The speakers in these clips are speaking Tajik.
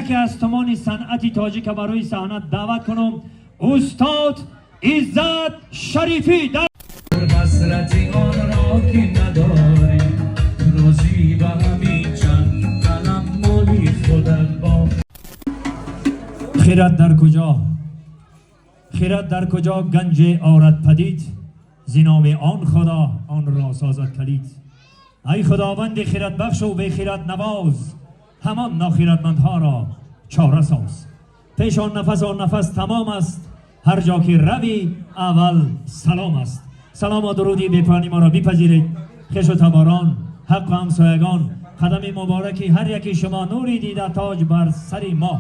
Яке аз тумони санъати тоҷика ба рӯи саҳна даъват кунам, устод Иззат Шарифӣ дар Ҳасрати онро ки надорӣ, розӣ ба ҳамин чанд қалам моли худат бош. Хирад дар куҷо, хирад дар куҷо ганҷ орад падид, зи номи он Худо онро созад калид. Ай Худованди хирадбахшу бехираднавоз, ҳамон нохирадмандҳоро чора соз. Пеш он нафас, он нафас тамом аст, ҳар ҷо ки равӣ аввал салом аст. Салому дуруди бепоёни моро бипазиред, хешу таборон, ҳаққу ҳамсоягон. Қадами мубораки ҳар яки шумо нури дида, тоҷ бар сари мо.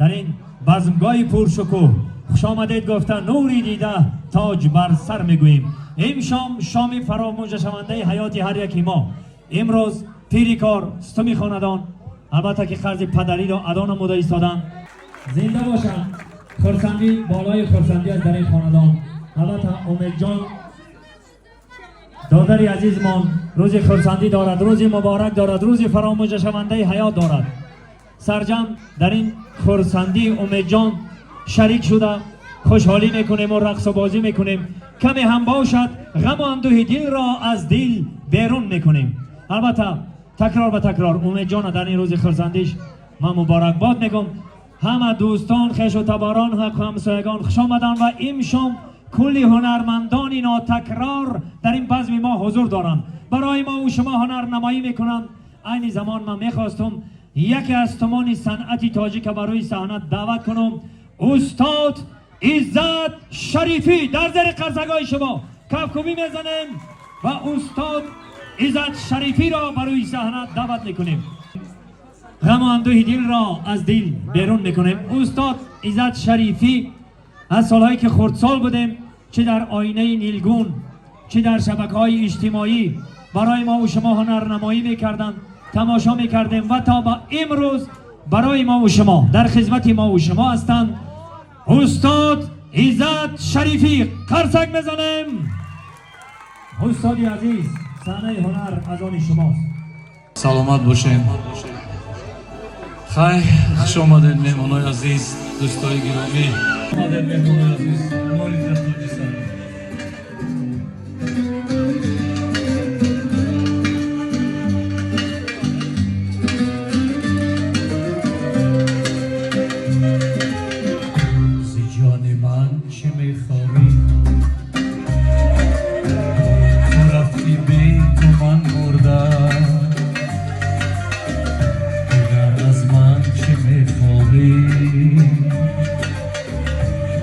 Дар ин базмгоҳи пуршукӯҳ хушомадед гуфта, нури дида, тоҷ бар сар мегӯем. Имшом шоми фаромӯшашавандаи ҳаёти ҳар яки мо. Имрӯз пири кор, сутуми хонадон, албатта ки қарзи падариро адо намуда истоданд. Зинда бошанд. Хурсандӣ болои хурсандӣ аст дар ин хонадон. Албатта, Умедҷон, додари азизмон, рӯзи хурсандӣ дорад, рӯзи муборак дорад, рӯзи фаромӯшашавандаи ҳаёт дорад. Сарҷам дар ин хурсандии Умедҷон шарик шуда хушҳолӣ мекунем ва рақсу бозӣ мекунем. Каме ҳам бошад, ғаму андӯҳи дилро аз дил берун мекунем. Албатта, такрор ба такрор Умедҷона дар ин рӯзи хурсандиш ман муборакбод мегӯм. Ҳама дӯстон, хешу таборон, ҳаққу ҳамсоягон хуш омаданд ва имшом кулли ҳунармандони нотакрор дар ин базми мо ҳузур доранд, барои мо ва шумо ҳунарнамоӣ мекунанд. Айни замон ман мехостум яке аз тумони санъати тоҷика ба рӯи саҳна даъват кунам, устод Иззат Шарифӣ. Дар зери қарсакҳои шумо кафкӯбӣ мезанем ва устод Иззат Шарифиро ба рӯи саҳна даъват мекунем. Ғаму андӯҳи дилро аз дил берун мекунем. Устод Иззат Шарифӣ аз солҳое ки хурдсол будем, чӣ дар оинаи нилгун, чӣ дар шабакаҳои иҷтимоӣ барои мо ва шумо ҳунарнамоӣ мекарданд, тамошо мекардем ва то ба имрӯз барои мо ва шумо дар хизмати мо ва шумо ҳастанд. Устод Иззат Шарифӣ, қарсак мезанем. Устоди азиз, саҳнаи ҳунар аз они шумост. Саломат бошем. Хай, хуш омадед, меҳмонои азиз, дӯстои гиромӣ. Омадед, меҳмонои азиз, нури тоҷи сар. Зи ҷони ман чӣ мехоҳӣ? Ту рафтӣ, бе ту ман мурдам. Дигар аз ман чӣ мехоҳӣ?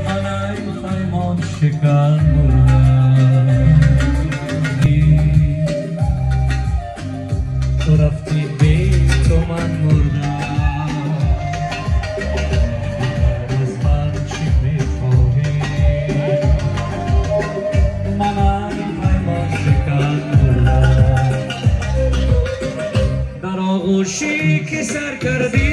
Ман ай паймон шикан мурдам. Ту рафтӣ, бе ту ман мурдам. Дигар аз ман чӣ мехоҳӣ? Ман ай паймон шикан мурдам. Дар оғӯшӣ ки сар кардӣ,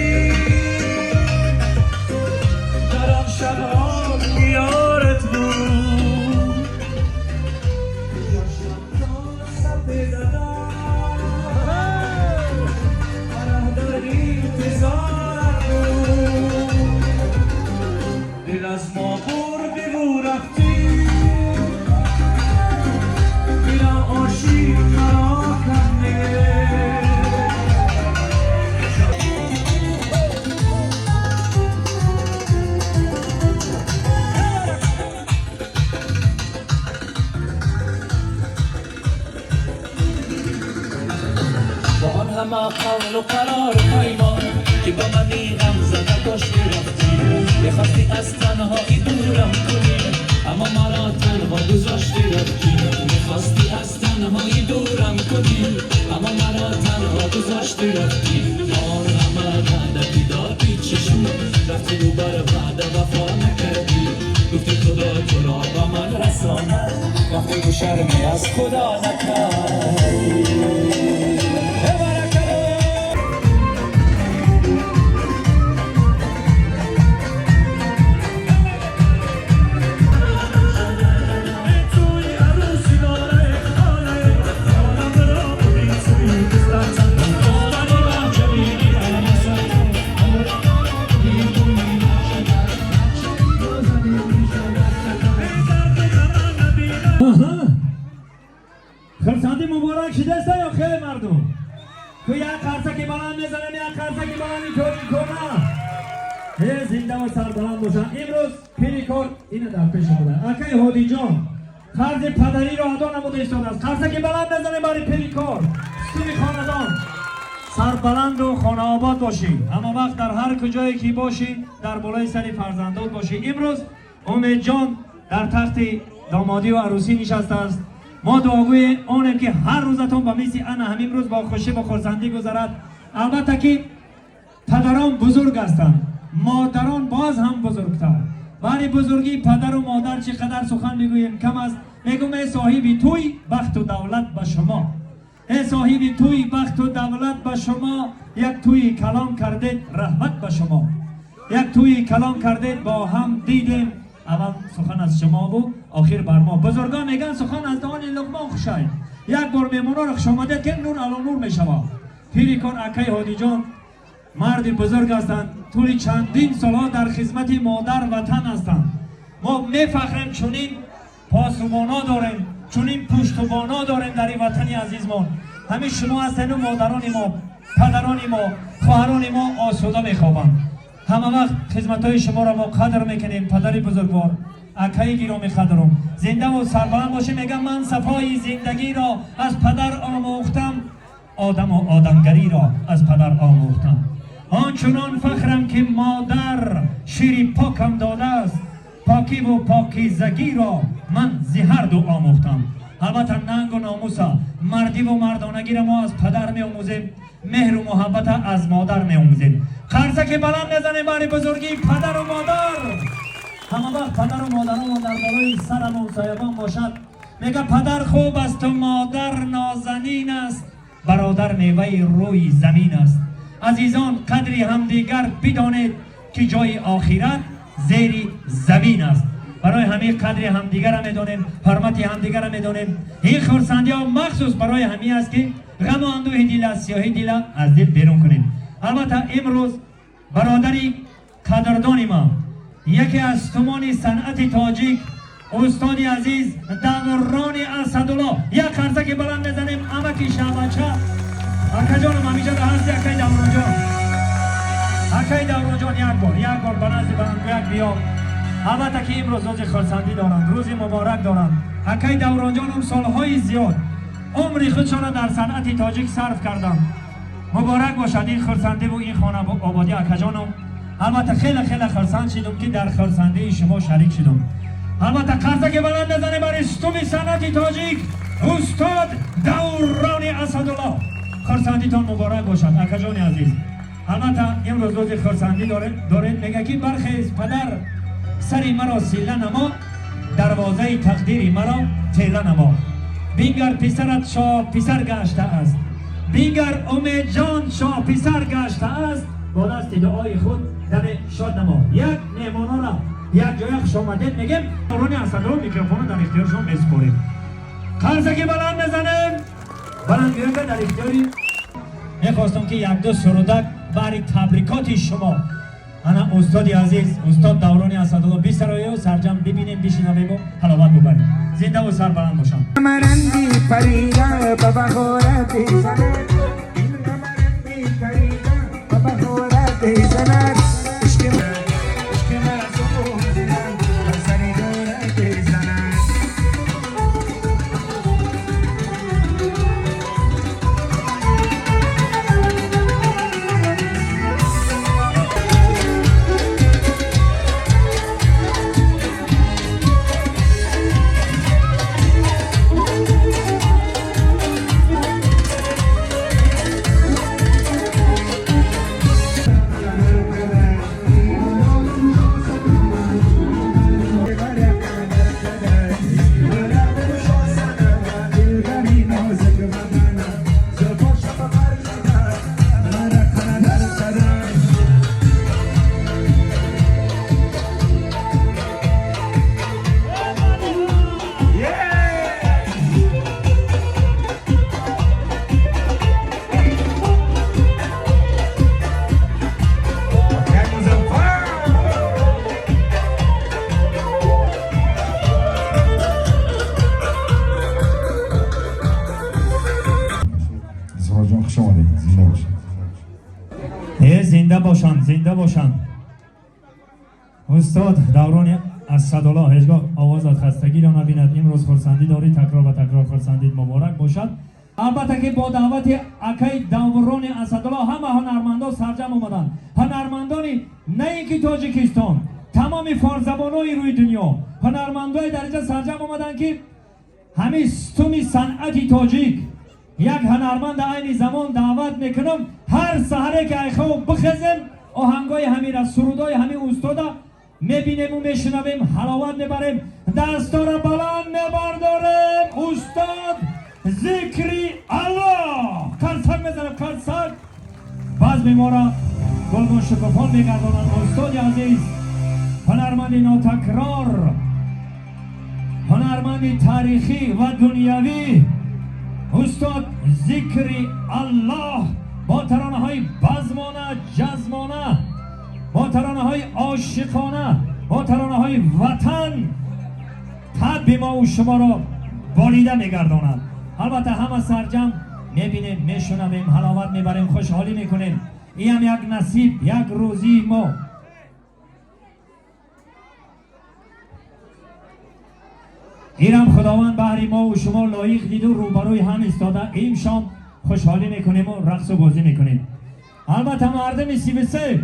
дар он шабҳо ки ёрат буд, чашмам то сапедадам фараҳ дар интизорат буд. Дил аз мо бурдиву рафтӣ, дилам ошиқ маро кам нест. Бо он ҳама қавлу қарору паймон ки ба мани ғамзада дошти, рафтӣ. Мехости аз танҳоӣ дурам кунӣ, аммо маро танҳо гузошти, рафтӣ. Мехости аз танҳоӣ дурам кунӣ, аммо маро танҳо гузошти, рафтӣ. Он ҳама ваъда ки додӣ чӣ шуд? Рафтиву бар ваъда вафо накардӣ. Гуфти худо туро ба ман расонад, рафтиву шарме аз худо накардӣ. Муборак шидаста ё хеле мардум? Ку як қарсаки баланд мезанем, як қарсаки баланди тоҷикона. Э, зинда ва сарбаланд бошанд. Имрӯз пири кор ина дар пеш омада. Акаи Ҳодиҷон қарзи падариро адо намуда истодааст. Қарсаки баланд мезанем барои пири кор, сутуни хонадон. Сарбаланду хонаобод бошӣ, ҳама вақт дар ҳар куҷое ки бошӣ, дар болои сари фарзандот бошӣ. Имрӯз Умедҷон дар тахти домодӣ ва арӯсӣ нишастааст. Мо дуогӯи онем, ки ҳар рӯзатон ба мисли ана ҳамин рӯз бо хушӣ ва хурсандӣ гузарад. Албатта ки падарон бузург ҳастанд, модарон боз ҳам бузургтар. Баъди бузургии падару модар чӣ қадар сухан бигӯем, кам аст. Мегӯм, э соҳиби тӯй, бахту давлат ба шумо, э соҳиби тӯй, бахту давлат ба шумо. Як тӯи калон кардед, раҳмат ба шумо. Як тӯи калон кардед, бо ҳам дидем. Аввал сухан аз шумо буд, охир бар мо. Бузургон мегӯянд, сухан аз даҳони Луқмон хушай. Як бор меҳмононро хушомадед, ки нур ало нур мешавад. Пири кор акаи Ҳодиҷон марди бузург ҳастанд, тӯли чандин солҳо дар хизмати модар ватан ҳастанд. Мо мефахрем, чунин посубоно дорем, чунин пуштубоно дорем дар ин ватани азизмон. Ҳамин шумо ҳастену модарони мо, падарони мо, хоҳарони мо осуда мехобанд. Ҳама вақт хизматҳои шуморо мо қадр мекунем. Падари бузургвор, акаи гироми қадрум, зиндаву сарбаланд бошем. Мегам, ман сафои зиндагиро аз падар омӯхтам, одаму одамгариро аз падар омӯхтам. Он чунон фахрам, ки модар шири покам додааст, покиву покизагиро ман зи ҳарду омӯхтам. Албатта, нангу номуса, мардиву мардонагиро мо аз падар меомӯзем, меҳру муҳаббата аз модар меомӯзем. Қарсаки баланд мезанем бари бузургии падару модар. Ҳама вақт падару модаронмон дар болои сарамон соябон бошад. Мега, падар хуб асту модар нозанин аст, бародар меваи рӯи замин аст. Азизон, қадри ҳамдигар бидонед, ки ҷои охират зери замин аст. Барои ҳамин қадри ҳамдигарро медонем, ҳурмати ҳамдигарро медонем. Ин хурсандиҳо махсус барои ҳамин аст, ки ғаму андӯҳи дила, сиёҳи дила аз дил берун кунем. Албатта, имрӯз бародари қадрдони ма, яке аз сутумони санъати тоҷик, устоди азиз Даврони Асадулло. Як қарсаки баланд мезанем. Амаки шабача, акаҷонам, ҳамиҷода ҳасти, акаи Давронҷон? Акаи Давронҷон, як бор, як бор ба назди баландгӯяк биё. Албатта ки имрӯз рӯзи хурсандӣ доранд, рӯзи муборак доранд. Акаи Давронҷонам солҳои зиёд умри худшонро дар санъати тоҷик сарф карданд. Муборак бошад ин хурсандиву ин хонаободӣ, акаҷонам. Албатта, хеле хеле хурсанд шидум, ки дар хурсандии шумо шарик шидум. Албатта, қарсаки баланд мезанем барои сутуми санъати тоҷик, устод Даврони Асадулло. Хурсандитон муборак бошад, акаҷони азиз. Албатта, имрӯз рӯзи хурсандӣ доред. Мега ки бархез, падар, сари маро силла намо, дарвозаи тақдири маро тела намо. Бингар, писарат шоҳ писар гаштааст, бингар, Умедҷон шоҳ писар гаштааст. Бо дасти дуои худ даме шод намо. Як меҳмононро як ҷоя хушомадед мегем. Даврони Асадулло, микрофонро дар ихтиёршон месупорем. Қарсаки баланд мезанем, баландгӯяка дар ихтиёри. Мехостам, ки якду сурудак баҳри табрикоти шумо ана устоди азиз, устод Даврони Асадулло бисарою, сарҷам бибинем, бишинавему ҳаловат бубарем. Зиндаву сарбаланд бошам. Камаранди парида ба баҳора безанад, ин камаранди парида ба баҳора безанад. Ишқи ишқи мазун ба сари дора безанад. Зинда бошанд, зинда бошанд. Устод Даврони Асадулло, ҳеҷгоҳ овозат хастагиро набинад. Имрӯз хурсандӣ дорӣ, такрор ба такрор хурсандид муборак бошад. Албатта ки бо даъвати акаи Даврони Асадулло ҳама ҳунармандон сарҷам омаданд. Ҳунармандони на ин ки Тоҷикистон, тамоми форсзабонои рӯи дунё, ҳунармандои дар инҷа сарҷам омаданд, ки ҳамин сутуни санъати тоҷик як ҳунарманда айни замон даъват мекунам. Ҳар саҳаре ки айхов бихезем, оҳангои ҳамира, сурудои ҳамин устода мебинему мешунавем, ҳаловат мебарем, дастора баланд мебардорем. Устод Зикри Аллоҳ қарсак мезанем, қарсак. Базми моро гулгун шукуфон мегардонанд. Устоди азиз, ҳунарманди нотакрор, ҳунарманди таърихӣ ва дунявӣ, устод Зикри Аллоҳ бо таронаҳои базмона, ҷазмона, бо таронаҳои ошиқона, бо таронаҳои ватан табъи мову шуморо болида мегардонад. Албатта ҳама сарҷам мебинем, мешунавем, ҳаловат мебарем, хушҳолӣ мекунем. Иам як насиб, як рӯзии мо. Инам худованд баҳри мову шумо лоиқ диду рӯбарӯи ҳам истода имшом хушҳолӣ мекунему рақсу бозӣ мекунем. Албатта мардуми 33,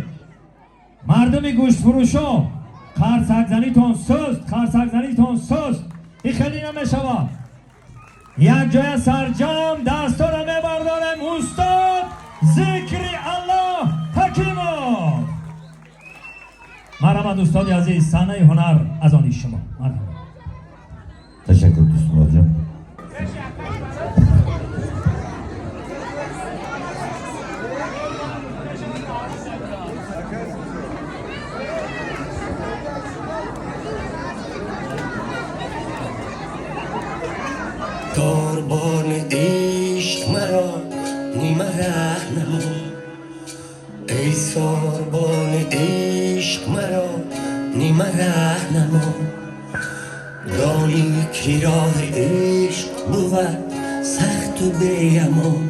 мардуми гӯштфурӯшо, қарсакзанитон суст, қарсакзанитон суст. Ин хеле намешавад. Як ҷоя сарҷам дастора мебардорем. Устод Зикри Аллоҳ Ҳакимов, марҳамат. Устоди азиз, саҳнаи ҳунар аз они шумо, марҳамат. Ташаккур, Дӯстмуrodҷон. Корбони ишқ маро нима раҳнамо, эй сорбони ишқ маро нима раҳнамо. Донӣ ки роҳи ишқ бувад сахту беамон,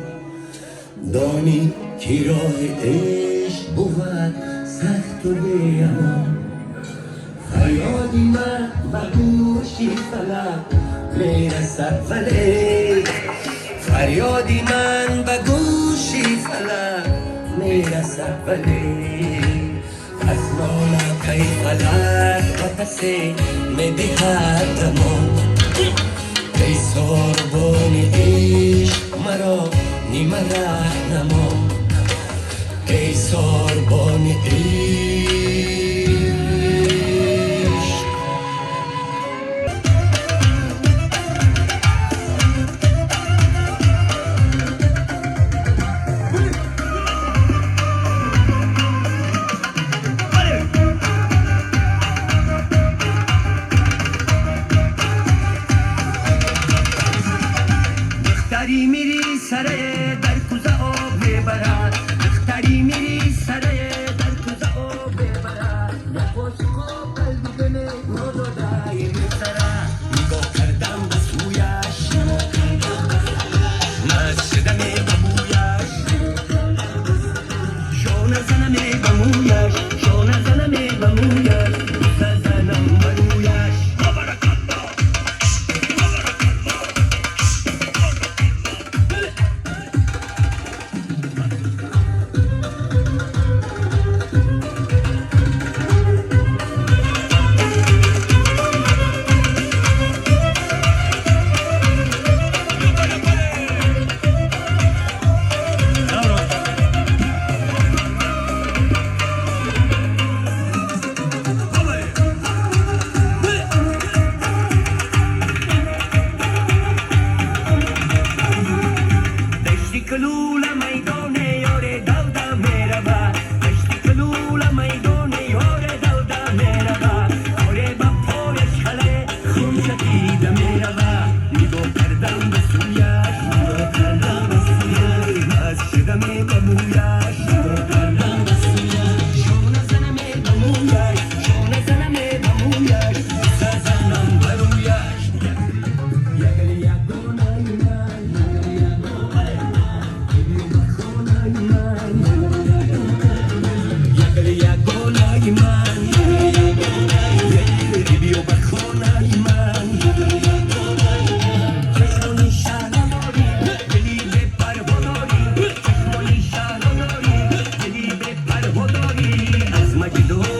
донӣ ки роҳи ишқ бувад сахту беамон. Фарёди ман ба гӯши фалак мерасад, вале фарёди ман ба гӯши фалак мерасад, вале аз нола кай фалак ба касе медиҳад дамон? Эй сорбони ишқ маро нима раҳнамо, эй сорбони ишқ. Духтари мири саре дар куза об мебарад, духтари мири саре дар куза об мебарад. Як ошиқо қалби диле нододаи мегзарад. Нигоҳ кардам ба сӯяш, маст шудаме ба бӯяш, шона занаме ба мӯяш, шона занаме ба мӯяш, бӯса занам ба рӯяш. Маҷидов.